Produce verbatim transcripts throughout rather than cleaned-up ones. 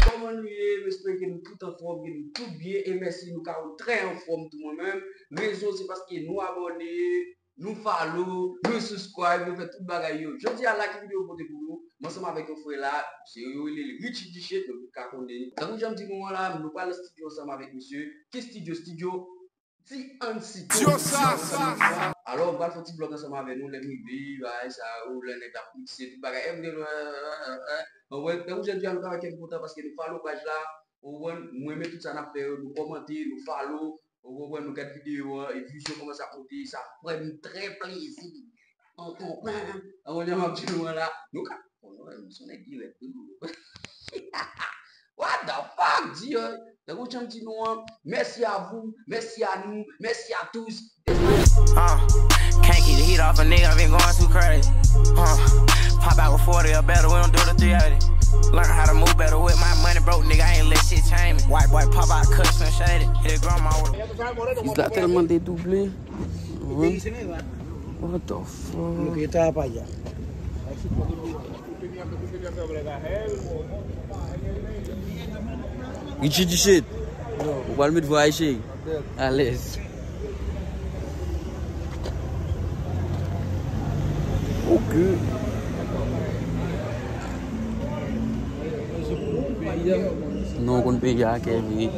Kòman nou ye? M espere ke nou tout anfòm, ke nou tout byen, e mèsi, nou ka trè anfòm tou mwen menm. Rezon se paske nou abòne, nou follow, nou subscribe, nou fè tout bagay yo. Jodi a la ki videyo m pote pou nou, m ansanm avèk yon frè la, se yo rele l Richie Duchette, nou tout ka konnen li. Tankou jan m di nou an la, nou pral nan studio ansanm avèk misye. Ki studio? Studio T N C. Alò, m pral fè yon ti vlòg ansanm avè nou, lè m rive, bagay sa yo, lè nèg la ap mikse, tout bagay. Ou konprann? Tankou jan m di a, nou travay kè m kontan paske nou follow paj la. Ou konprann? Nou renmen tout sa n ap fè yo, nou kòmante, nou follow. Ou konprann? Nou gad videyo an, e views yo kòmanse ap monte, sa fè m trè plezi. Ou konprann? Ou konprann jan m ap di nou an la? Nou ka, bon, nou, nou se nèg dirèk tou. What the fuck, Dieu? Tankou jan m di nou an, merci à vous, merci à nous, merci à tous. Uh, can't keep the heat off a nigga, I've been going too crazy. Uh, pop out with forty or better, we don't do the three eighty. Learn how to move better with my money, broke nigga, I ain't let shit change me. White boy pop out, cut Slim Shady. Hit a grandma with a Fis la tèlman dedouble. What the fuck? Richie Duchette. Ou pral met vwa a, cheri. Alèz. Ok. Non, konn peyi a, Kevin.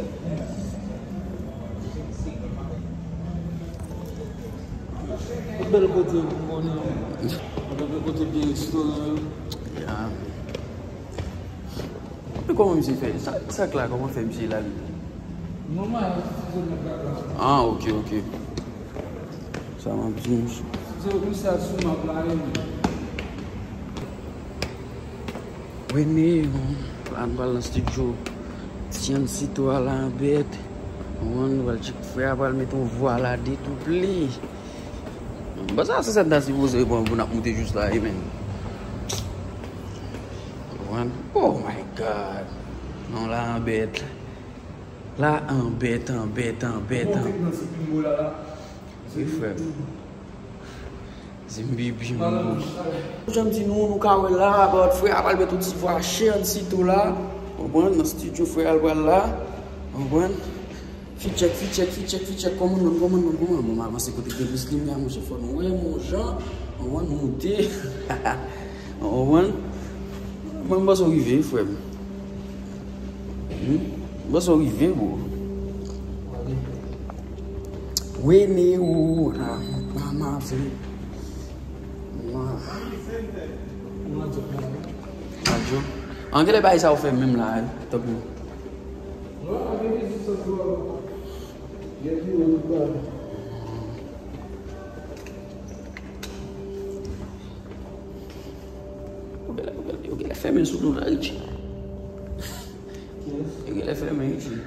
Bèl kote pou konnen. Bèl kote byen restoran yo. Ya. Men kòman misye fè? Sa, sa k la, kòman fè misye la li? Nòmal, se sou map la. Ah, ok, ok. Sa m ap di misye. Se misye a sou map la, e. Wene, bon, la nou pral nan studio. Tian Sito a la an bèt. Bon, nou pral tchek frè a pral met yon vwa la dedouble. Bon, sa, se sèn ta sipoze pran pou n ap moute jis la, e, men. Konprann? Oh my God. Non, la an bèt. La an bèt, an bèt, an bèt, an. Wi, frè. Zimbibi, mon. Jan m di nou, nou ka wè la, about frè a pral met yon ti vwa chè an sitou la. Konprann? Nan studio frè a l pral la. Konprann? Fi tchèk, fi tchèk, fi tchèk, fi tchèk, kòmann, kòmann, kòmann. Bon, m avanse kote gen plis limyè, monchè, fò nou wè, mon jan, konprann, moute. Konprann? Mwen, m panse w rive, frè m. Hmm? M panse w rive, bro. Wene, ou, la, la, ma, se, ma. Radyo. An, genlè bagay sa yo fè menm la, tankou. Yo genlè, yo genlè, yo genlè fèmen sou nou la, Richie. Yo genlè fèmen, Richie.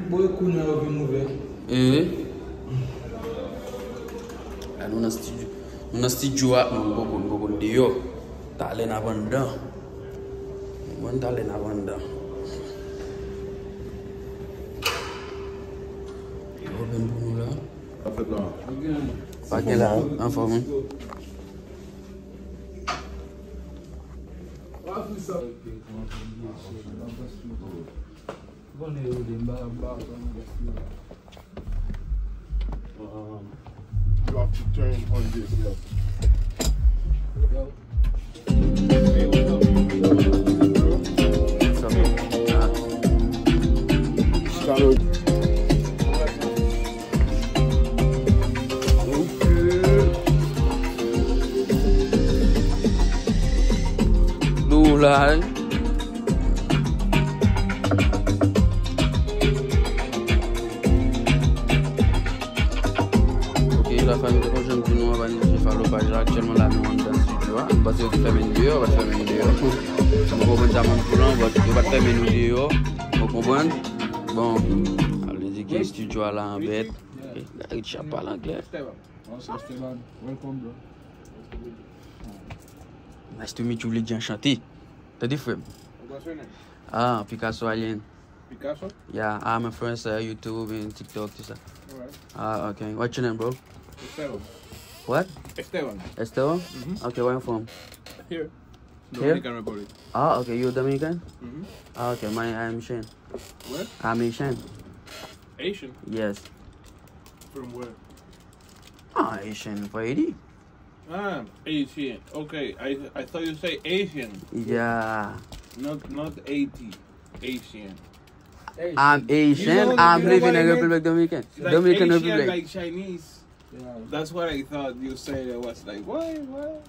Bon, e kounye a yo vin ouvè. Ee. La, nou nan studio. Nou nan studio a, nou poko, nou poko deyò. Talè n ap anndan. Mwen talè n ap anndan. Yo open pou nou la. Paken la, anfòm, wi. Um, you have to turn on this, yes. What's up? Channel. Ok. Nou la, wi. Ok, la fanmi, tankou jan m di nou an, pa neglije follow paj la. Aktyèlman la, nou anndan studio a. M panse yo te fèmen n deyò, yo pa t fèmen n deyò. Ou konprann sa m ap di w lan, but yo pa t fèmen nou deyò. Ou konprann? Bon, sa vle di ke studio a la an bèt. Ok, Richie ap pale anglè. Esteban. What's up, Esteban? Welcome, bro. Nice to meet you, vle di anchante. Tande, frè m. What's your name? Ah, Picasso Alien. Picasso? Yeah, I'm influencer, YouTube and TikTok, tout sa. Alright. Ah, okay. What's your name, bro? Esteban. What? Esteban. Esteban? Mm-hmm. Okay, where you from? Here. Dominican Republic. Ah, okay, you're Dominican? Mm-hmm. Ah, okay, my, I'm Haitian. Where? I'm Haitian. Haitian? Yes. From where? Ah, Haitian from Haiti. Ah, Haitian. Okay, I, I thought you say Asian. Yeah. Not, not eighty. Asian. I'm Asian. I'm living in Republic Dominican. Dominican Republic. Like Chinese. Yeah. That's what I thought you said. I was like, what? What?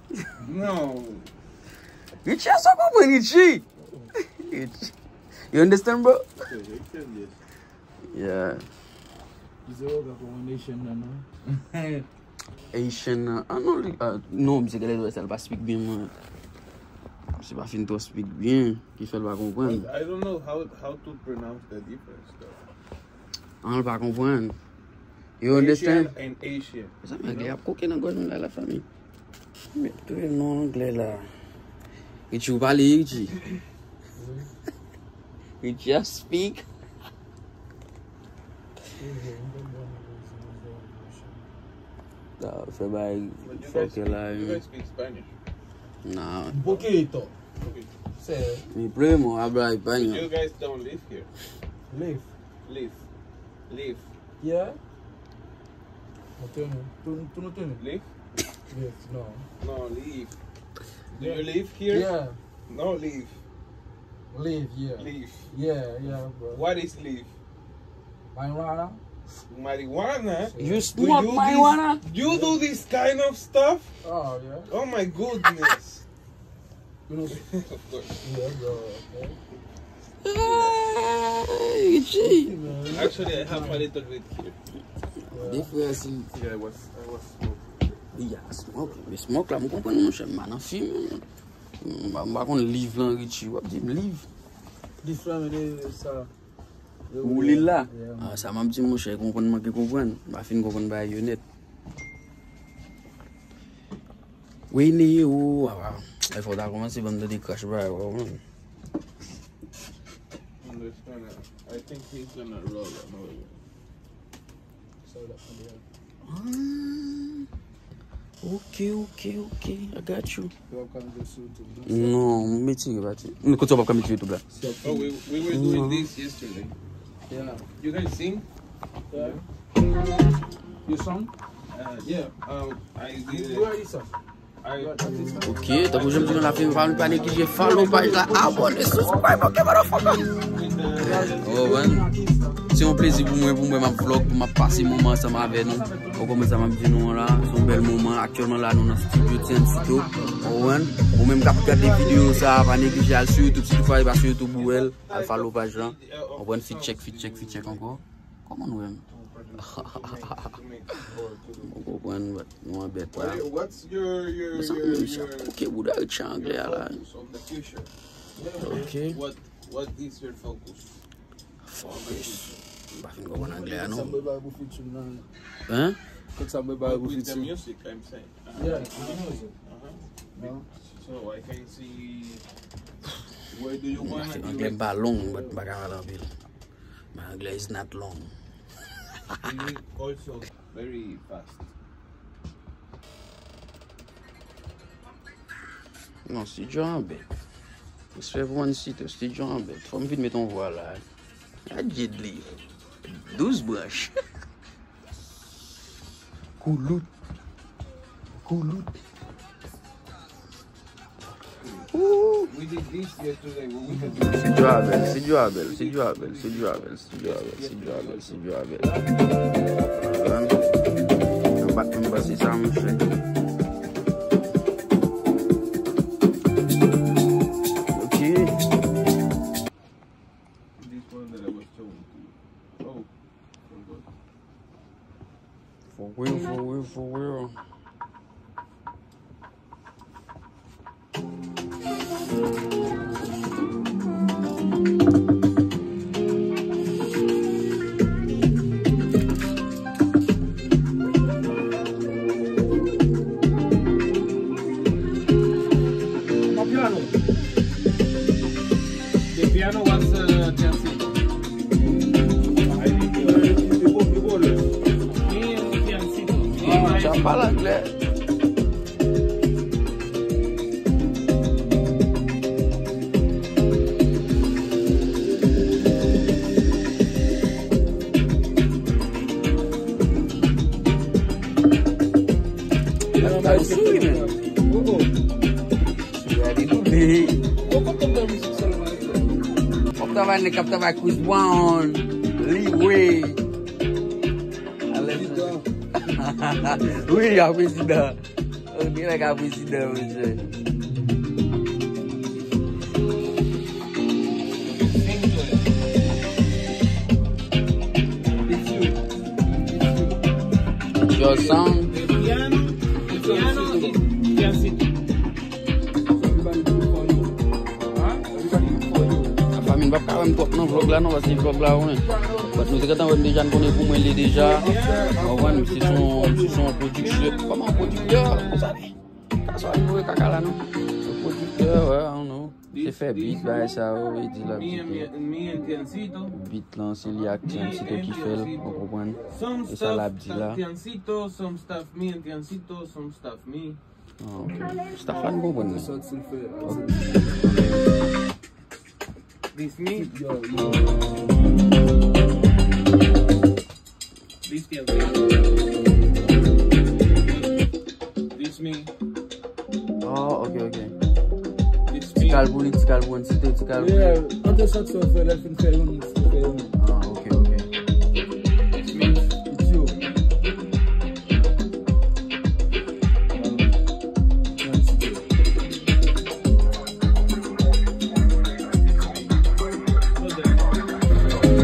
No. Richie, sa konprann, Richie. Richie. You understand, bro? Yeah, yeah, yeah. Yeah. Zero ka konprann Haitian nan, non? Haitian nan. Ah, non, li, ah, non, misye genlè sa l pa speak byen, mwen. Misye pa fin twò speak byen, ki fè l pa konprann. I don't know how, how to pronounce the difference, though. Ah, l pa konprann. You understand? Asian and Asian. Mezanmi, anglè ap koke nan gòj mwen la, la fanmi. Met tou non anglè la. Richie, ou pale, Richie. Richie ap speak. Nah, fè bay fòkè la, you guys speak Spanish? Nah. Un poquito. Okay. Mi primo habla español. But you guys don't live here. Live. Live. Live. Yeah. Tú, tú no tienes. Live? Live, no. No, live. Do you live here? Yeah. No, live. Live, yeah. Live. Yeah, yeah, bro. What is live? Marijuana. Marijuana? You smoke marijuana? You do this kind of stuff? Oh, yeah. Oh my goodness. Of course. Yeah, bro. Okay. Hey, G. Actually, I have a little bit here. Defwa si. Yeah, I was, I was smoking. Yeah, smoke. Men smoke la, m konprann, monchè, m pa nan fim. M pa, m pa konn live lan, Richie. W ap di m live. Defwa, men sa. Ou li la? Yeah. Ah, sa m ap di, monchè, konprann manke konprann. M pa fin konprann bagay yo nèt. Wi, ni ou, ah, ah. E fò w ta kòmanse ban m tande crash bagay, w konprann? Understand that. I think he's gonna roll another one. So that one there. Ah. Ok, ok, ok. I got you. Yo ap ka met sou YouTube, non? Non, m retire pati. Men kote w ap ka met sou YouTube la? Oh, we, we were doing this yesterday. Yeah. You guys sing? Yeah. You song? Uh, yeah. Um, I did. You, you already sung. Ok, tankou jan m di nou la, fè pa, pa neglije follow paj la, abòne, subscribe, ok, motherfucker. Oh, man. Se yon plezi pou mwen, pou mwen, m ap vlog, pou m ap pase moman ansanm avè nou. Ou konprann sa m ap di nou an la, se yon bèl moman. Aktyèlman la, nou nan studio T N C Talk. Ou konprann? Ou menm k ap gade videyo sa, pa neglije al sou YouTube, si toutfwa li pa sou YouTube ou wè l, al follow paj lan. Ou konprann? Fit check, fit check, fit check ankò. Kòman nou menm? Mwen konprann, but nou anbèt la. Mezanmi, Richie ap koke bouda Richie anglè a la. Ok. Focus. M pa fin konprann anglè a, non. Hein? But with the music, I'm saying. Yeah, with the music. Uh-huh. So I can see where do you wanna do it. Anglè m pa long, but m pa ka pale anpil. My anglais is not long. You need also very fast. Non, studio an bèt. Respè pou Juancito, studio an bèt. Fò m vin met yon vwa la. Gad jid li. Douz branch. Koulout. Koulout. Ooh. We did this yesterday. When we had Studio a bèl, studio a bèl, studio a bèl, studio a bèl, studio a bèl, studio a bèl, studio a bèl. An bat menm pase sa, monchè. Ok. This one that I was showing to you. Oh, forgot. For real, for real, for real. Piano. The piano was, uh, dancing. Sa pale anglè. Bon, kontan nan mizik sèlman. W ap travay nèg k ap travay Chris Brown, Lee Ray. Alèz. Wi, a prezidan. Ok, nèg a prezidan, mesye. Your sound. Piano, piano, piano. Lafanmi, n p ap ka wè m twòp nan vlòg la non, paske vlòg la, wen. But nou te gentan wè m deja, n konnen pou mwen li deja. Ou konprann, misye se yon, misye se yon pwodiksyon. Kòman pwodiktè? Ou sabi? Ka sa nou wè kaka la non. Se pwodiktè, wè, I don't know. Se fè beat, bagay sa yo, e di la. Beat lan, se li ak Tiancito ki fè l, ou konprann? E sa l ap di la. Ah, ok. Staff la n konprann li. This me? This can be. This me. Oh, ok, ok. This me. Ti kal pou li, ti kal pou li, ti kal pou li. Yeah, antre sòti yo fè, lè l fin fè youn, li fè youn. Ah, ok, ok. It's you.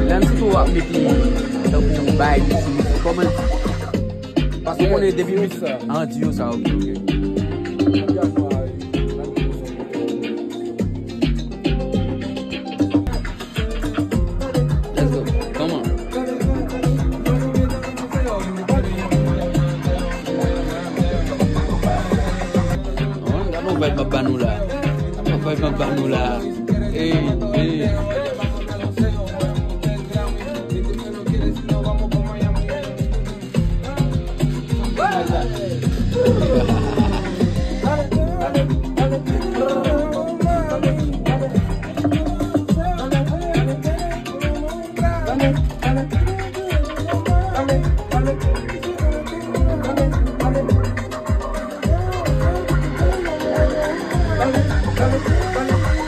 Lè m sitou w ap mete tankou bay li sou mizik, kòman? Paske w konnen depi mizik an diyo sa, ok, ok. Let's go. Come on. Oh, gade yon vibe m ap ba nou la. Gade yon vibe m ap ba nou la. Hey, hey.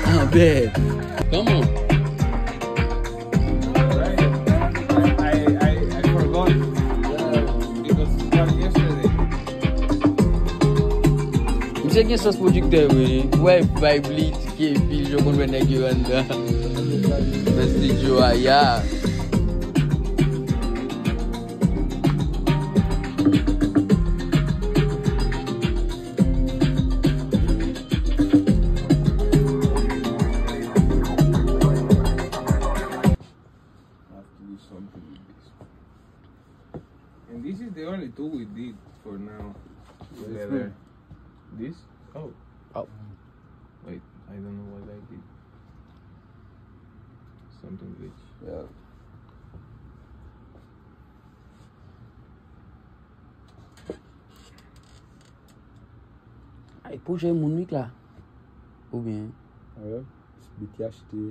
Ah, babe. Come on. I, I, I forgot. It was not yesterday. Misye gen sans pwodiktè, wi. Wè, vibe li, ti ke pil, yo konn wè nèg yo anndan. Nan estidyo a, ya. Have to do something with this. And this is the only two we did for now. Yes, together. This? Oh. Oh. Wait, I don't know what I did. Something glitch. Yeah. Ay, pwojè moun wi la. Oubyen? Wi. Biti achte.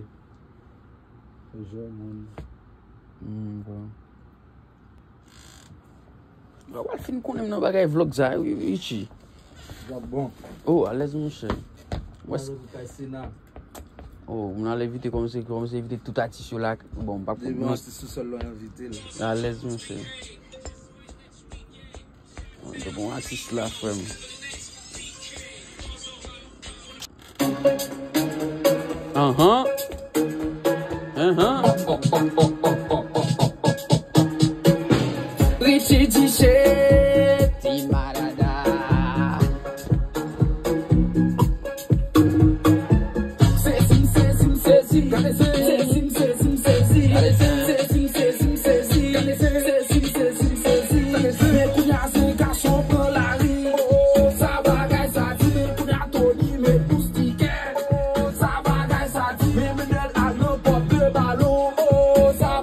Pwojè moun. Hmm, bon. Ou pral fin konnen m nan bagay vlog sa, wi, Richie. Vlog bon. Oh, alèz, monchè. Mwen se kay Sena. Oh, moun al envite kòmanse, kòmanse envite tout atis yo la. Bon, m p ap... Depi yon atis sou sèl la, w envite l. Alèz, monchè. Mwen te bon atis la, frè m. Anhan. Anhan. Richie Duché, Ti Marada. Sezi m, sezi m, sezi. Gade sezi m, sezi m, sezi. Gade sezi m, sezi m, sezi. Gade sezi m, sezi m, sezi. Men kounya se gason pran lari. Oh, sa bagay sa di, men kounya Tony met moustikè. Oh, sa bagay sa di, men Mendel al nan pòt de balon. Oh, sa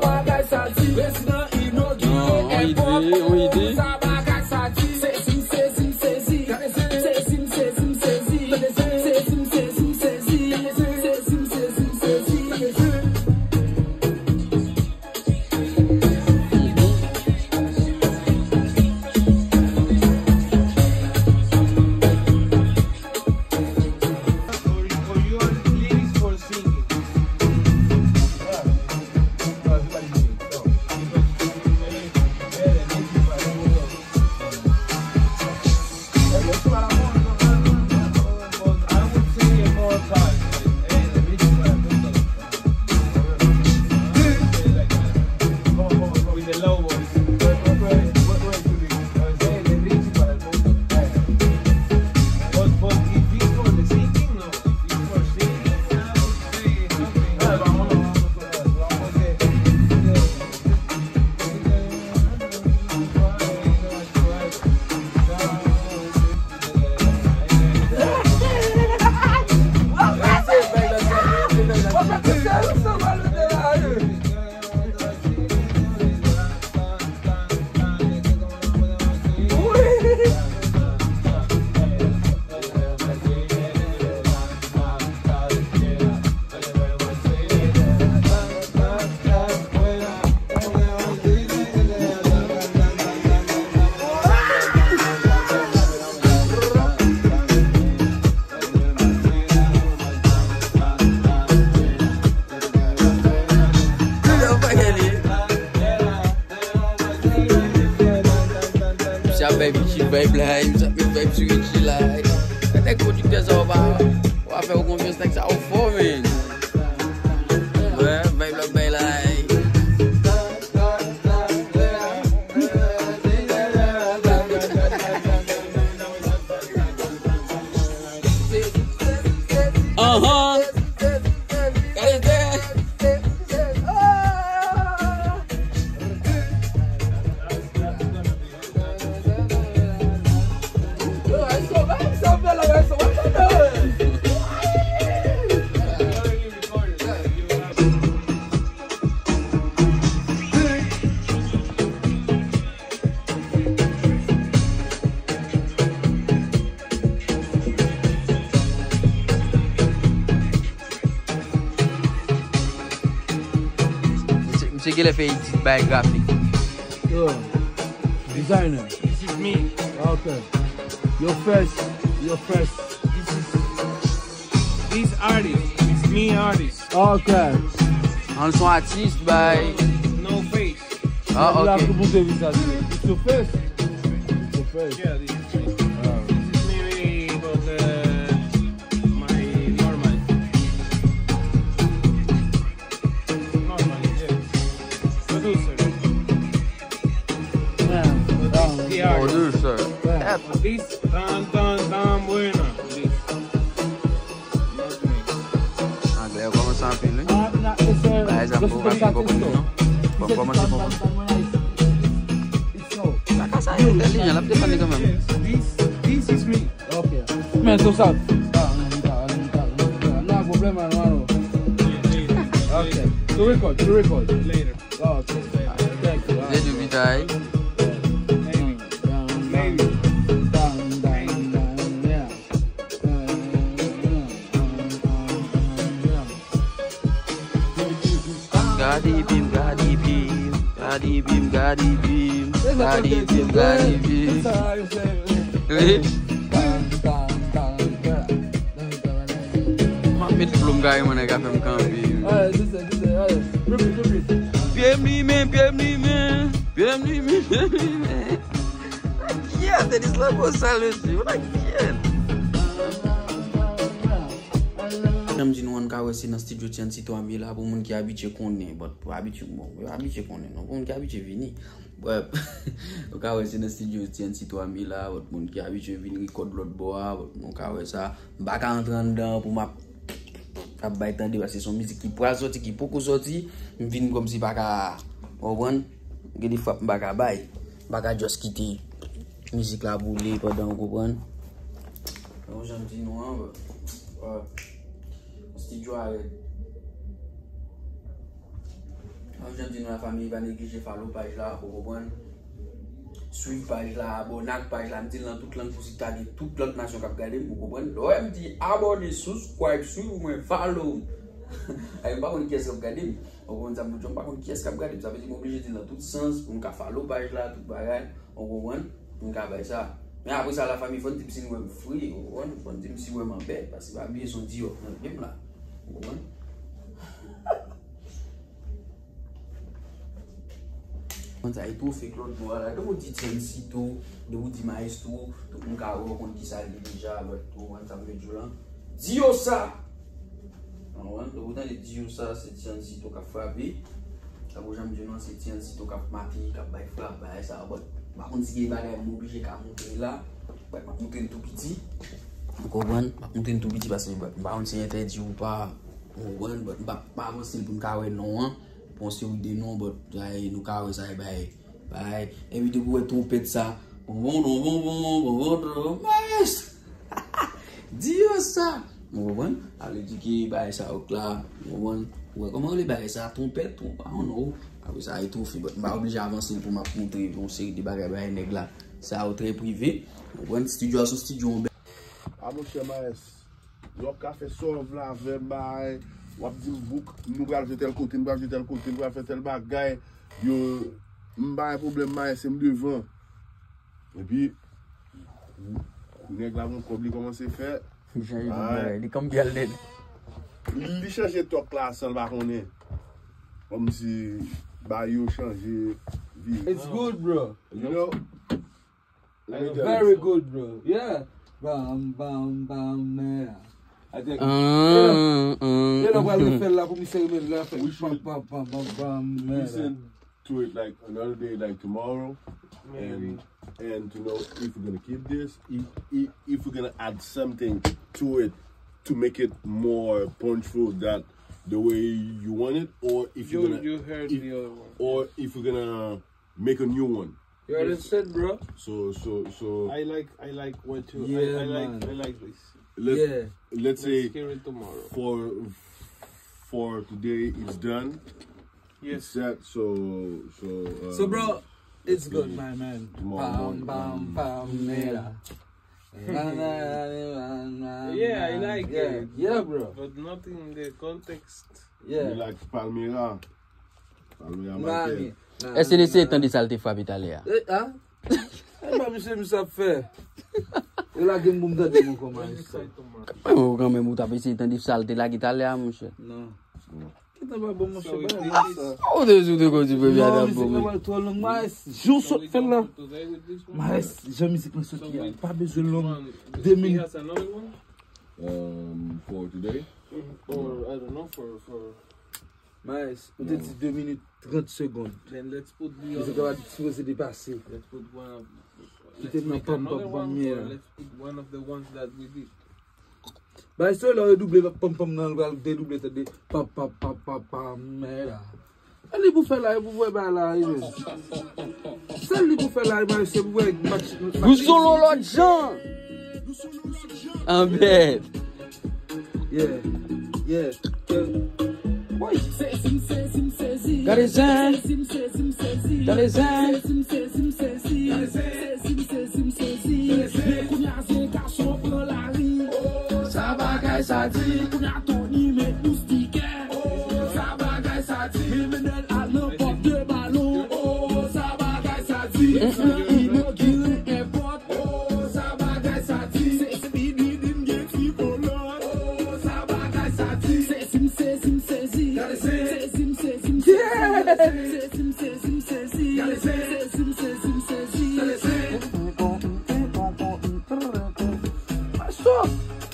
Huh? Misye, misye genlè fè edit bay grafik. Yo, designer. This is me. Okay. Your first, your first. This is this artist. It's me artist. Okay. An son atis bay. No face. Ah, okay. It's your face. It's your face. Yeah, this is me. This is me, but uh, my normal. Normal, yeah. Producer. Yeah. Producer. Producer. Yeah. This tan tan tan buena. This. Anglè yo kòmanse anpil, wi. Bagay sa m poko fin konprann li, non. Bon, m kòmanse konprann. Kaka sa entèlijan, l ap defann li kanmenm. This, this is me. Ok. Men, so sa. No problem, hermano. Ok. To record, to record. Later. Ok. Thank you. Later, Vita. Maybe. Maybe. Gade bim, gade bim, gade bim, gade bim, gade bim, gade bim. Wi. M ap met flow m kareman, nèg a fè m kanpe. Pye m limen, pye m limen, pye m limen, pye m limen. Yeah, Denis Lagos, sa, mesye. Ou nan kiyèt? Jan m di nou an, nou ka wè se nan studio T N C twa m ye la, pou moun ki abitye konnen, but pou abitye, bon, yo abitye konnen, non, pou moun ki abitye vini. But, nou ka wè se nan studio T N C twa m ye la, but moun ki abitye vin record lòt bò a, but nou ka wè sa. M pa ka antre anndan pou m ap, ap bay tande, paske se yon mizik ki pral sòti, ki poko sòti, m vin kòmsi pa ka, w konprann? Gen de frap m pa ka bay. M pa ka just kite mizik la boule pandan, w konprann? Yon jan m di nou an, euh, studio a rèd. Yon jan m di nou, lafanmi, pa neglije follow paj la, ou konprann? Swiv paj la, abòne ak paj la, m di l nan tout lang posib, ta gen tout lòt nasyon k ap gade m, ou konprann? Lè w wè m di abòne, subscribe, swiv mwen, follow m. Ay, m pa konn kiyès k ap gade m. Ou konprann sa m di w, m pa konn kiyès k ap gade m. Sa vle di m oblije di l nan tout sans pou m ka follow paj la, tout bagay. Ou konprann? M ka bay sa. Men apre sa, lafanmi, fò n di m si n wè m fre, ou konprann? Fò n di m si w wè m anbèt, paske pa bliye se yon Dior k nan pye m la. Ou konprann? Konn sa, e tou fake lòt bò a la. Depi w di T N C tou, depi w di Maestro, tout moun ka wè w konn kisa l ye deja, but ou konprann sa m vle di w lan. Di yo sa! Ou konprann? Depi w tande di yo sa, se T N C tou k ap frape. Tankou jan m di w lan, se T N C tou k ap make, k ap bay frap, bagay sa. But m pa konn si gen bagay m oblije ka montre la. But m ap montre n tou piti. Ou konprann? M ap montre n tou piti paske, but, m pa konn si entèdi ou pa. Ou konprann? But m p ap avanse l pou n ka wè non an. Pou yon seri de non, but, ay, nou ka wè sa, e bay, bay. Epi depi w wè twonpèt sa, bon, bon, bon, bon, bon, bon, bon, bon, bon, maestro! Di yo sa! Ou konprann? Sa vle di ke bagay sa yo k la, ou konprann? Ou wè kòman yo rele bagay sa? Twonpèt, twonp, I don't know. Apre sa, e twonp, but m pa oblije avanse l pou m ap montre yon seri de bagay, bagay nèg la. Sa yo trè prive. Ou konprann? Studio a se yon studio, yon bèl. A, monchè, maestro. Lè w ap ka fè sa w vle avè m, bay, w ap di m bouk, nou pral jwe tèl kote, nou pral jwe tèl kote, nou pral fè tèl bagay. Yo, m pa gen pwoblèm, bay, se m devan. Epi, nèg la gon kòb li kòmanse fè. Li chanje tout bagay, li kanpe al nèt. Li chanje tòk la san l pa konnen. Kòmsi bay yo chanje vire. It's good, bro. You know? Very good, bro. Yeah. Bam, bam, bam, yeah. I think. Ah, ah. E lè pral refè l la pou misye remèt la fè pam, pam, pam, pam, pam, yeah. Listen to it like another day, like tomorrow, and and to know if we're gonna keep this, if, if, if we're gonna add something to it to make it more punchful that the way you want it, or if you're You gonna you heard if, the other one. Or if we're gonna make a new one. You understand, bro? So so so I like I like what you Yeah, I, I like man. I like this. Let's Yeah. Let's say Let's hear it tomorrow. For for today it's done. Yes. It's set. So so um, So, bro, it's good, my man. Tomorrow Pam morning, pam um, pam yeah. Yeah, I like Yeah, it. Yeah, bro. But not in the context. Yeah. You like Palmyra? Palmyra Miami. Èske li se tande sa l te frape talè a? Eh, ah? E pa misye misye ap fè. E lage m pou m tande m ankò, maestro. Kanmenm ou kanmenm ou t ap eseye tande sa l te lage talè a, monchè. Non. Gentan pa bon, monchè, bagay la sa. Ou te sou te konn di premye a t ap bon, men. Twò long, maes. Jou sot fè l la. Maes, jan mizik lan sot ye a, pa bezwen long. De minit. Um, for today? Or, I don't know, for, for Maes, ou te di de minit trant segonn. Then let's put the Mizik la pa sipoze depase. Let's put one of Kite m nan pam pam pam mye a. Let's put one of the ones that we did. Bay so lè w redouble pam pam nan, l pral dedouble tande pam pam pam pam pam mye a. Sa li pou fè la, e pou wè bay la, e men. Sa li pou fè la, e bay se pou wè match. Nou solo lòt jan. Anbèt. Yeah, yeah, yeah. Woy. Gade zen. Gade zen. Men kounye a se gason pran lari. Sa bagay sa di. Kounye a Tony met moustikè. Sa bagay sa di. Men Mendel al nan pòt de balon. Sa bagay sa di. Inogire èpòt. Oh, sa bagay sa di. Se Speedy Dean gen ti kolòn. Oh, sa bagay sa di. Sezi m, sezi m, sezi. Gade se. Sezi m, sezi m, sezi. Yeah. Sezi m, sezi m, sezi. Gade se. Sezi m, sezi m, sezi. Gade se. Maso,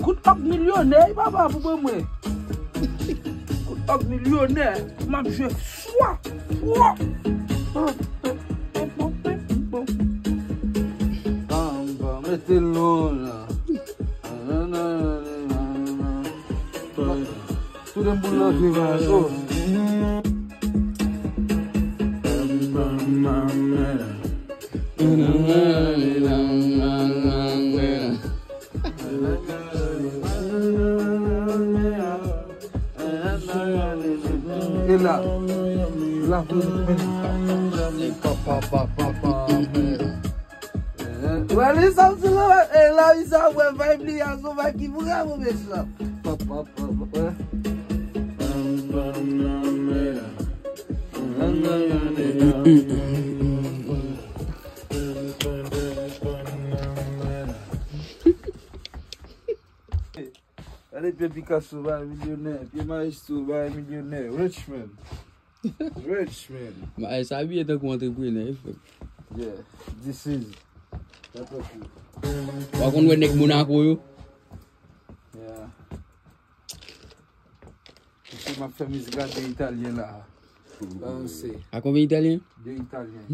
kout òg milyonè, wi papa, pou mwen, mwen. Kout òg milyonè, m ap jwe swa, swa. Bam, bam, mete l lon la. Tout den boul nan viv la, so. E la, la pou nou men. Wè li sa m sou la, e la wi sa wè vibe li a, se yon vibe ki vrèman mechan. Gade pye Picasso bay milyonè, pye Maestro bay milyonè, rich man. Rich man. Maes abiye tankou antreprenè, wi frè. Yeah, this is. W a konn wè nèg Monaco yo? Yeah. Mesye, m ap fè mizik a de italyen la. Balanse. A konbyen italyen? De italyen.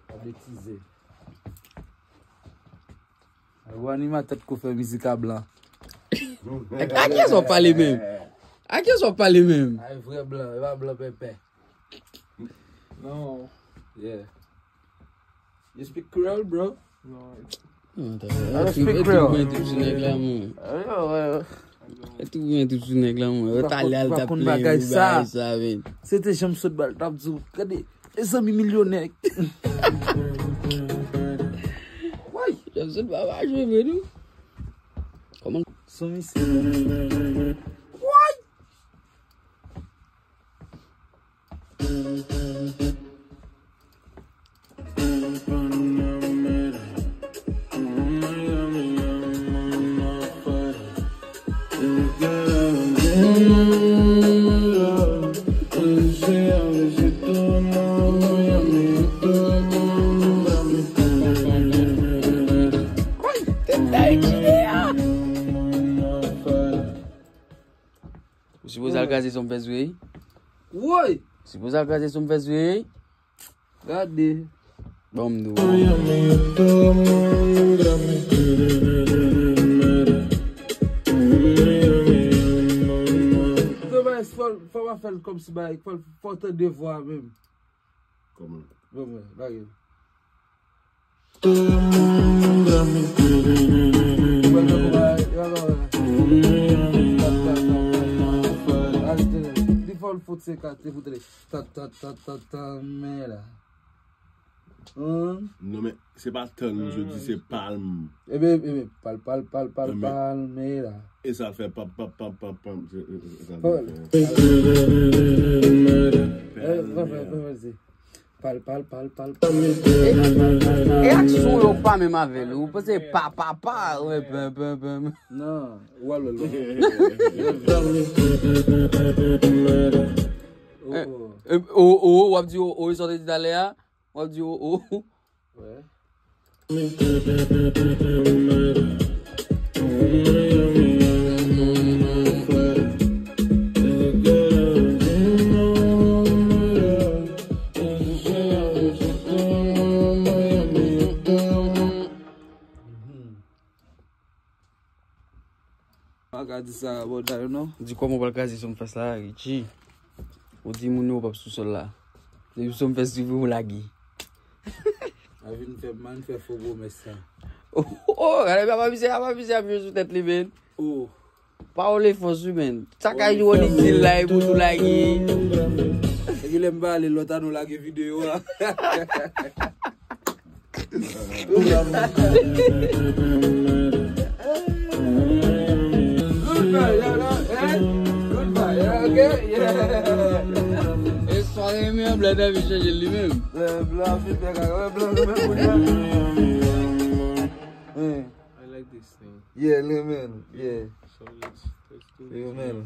Pa betize. Ou animatè t ko fè mizik a blan. A kiyès w ap pale menm? A kiyès w ap pale menm? Ay vrè blan, e pa blan pèpè. Non. Yeah. You speak Creole, bro? Non. Non, ta fè. I don't speak Creole. Tout sou nèg la, man. Yo, yo. Tout mwen tout sou nèg la, man. Yo talè al t ap plenyen pou bagay sa, men. Se te janm sot bal t ap di w, gade, e zanmi milyonè. Woy! Janm sot pa pa jwe vre, non. Kòman? Son misye. Woy! Ou sipoze al kraze son fès vre, wi. Woy! Sipoze al kraze son fès vre, wi. Gade. Bon, m di w. Fò w pa fè l kòmsi bay, fò, fò w tande vwa menm. Kòman? Bon, mwen, lage. Li fò l fout se kat, li fout li. Ta, ta, ta, ta, ta, men la. Hum. Non, men se pa tann, jodi, se palm. Ebyen, ebyen, pal, pal, pal, pal, palm, men la. E sa fè pam, pam, pam, pam, pam. Se, e, e, e sa fè. Pal, men la. Pal, pal, pal, pal, pal. E, e aksyon yo pa menm avè l. Ou panse pa, pa, pa, wè, pam, pam, pam. Non, ou al wè l. Oh, oh. E, o, o, w ap di o, o, e sa w te di talè a? W ap di o, o. Wè. Pa ka di sa, bòda yo, non. Di kòman w pral kraze Sumfest la, Richie. Ou di moun yo p ap sou sòl la. Depi Sumfest rive, ou lage. A vin fè, man fè fo pwomès sa. Oh, oh, gade apa misye, apa misye ap jwe sou tèt li, men. Oh. Pawòl e fòs, wi, men. Sa ka jwe initil la, epi w tou lage. Epi lè m pale, lòt a nou lage videyo a. Good fire, eh? Good fire, okay? Yeah. E sa renmen an, blan nan vin chanje li menm. Eh, blan vin fè kaka, blan nou menm moun nan. Eh. I like this thing. Yeah, li menm, yeah. So let's, let's do this. Yeah, man.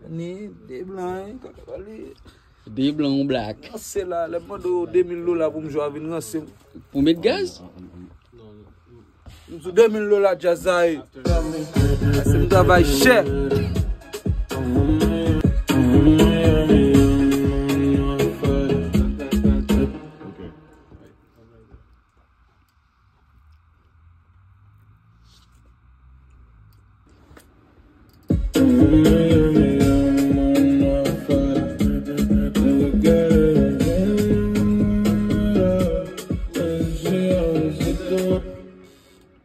Ni de blan, hein, kote w ale? De blan, yon black. Ranse la, lè m mande w de mil dola pou m jwe a vin ranse m. Pou met gaz? Non, non. M sou de mil dola djaz sa ye. Ranse m travay chè. Ok.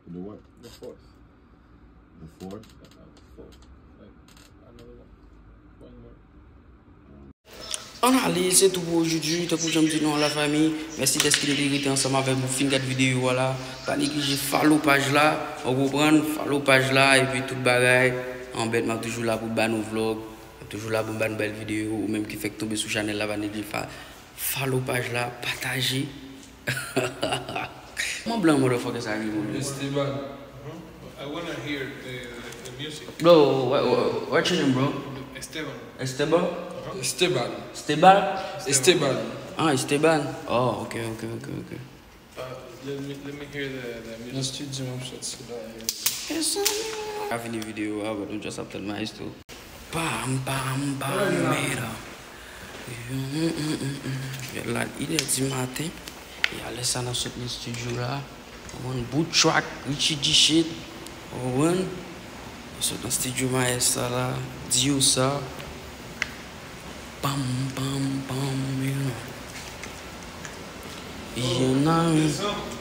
The what? The fourth. The fourth? Like, another one. One more. Ann ale, se tou pou ojodi, tankou jan m di nou an, lafanmi. Mèsi dèske nou te rete ansanm avè m pou fin gad videyo a la. Pa neglije follow paj la, ou konprann, follow paj la, epi tout bagay. Anbèt, m ap toujou la pou ba nou vlog, m ap toujou la pou ba nou bèl videyo. Ou menm ki fèk tonbe sou chanèl la, pa neglije fa-, follow paj la, pataje. Kòman blan motherfucker sa rele? Esteban. I wanna hear the, the, the music. Bro, what, what, what's your name, bro? Esteban. Esteban? Esteban. Esteban? Esteban. Ah, Esteban. Oh, ok, ok, ok, ok. Uh, let me, let me hear the, the music. Nan studio, m ap soti la. Yes, sir. A fini videyo a, but nou just ap tann maestro. Pam, pam, pam, mira. Yè la, inè di maten. E alè sa n ap sot nan studio la. Ou konprann? Bout track, Richie G shit. Ou konprann? Sot nan studio maestro la. Di yo sa. Pam, pam, pam, mira. Y'en a un.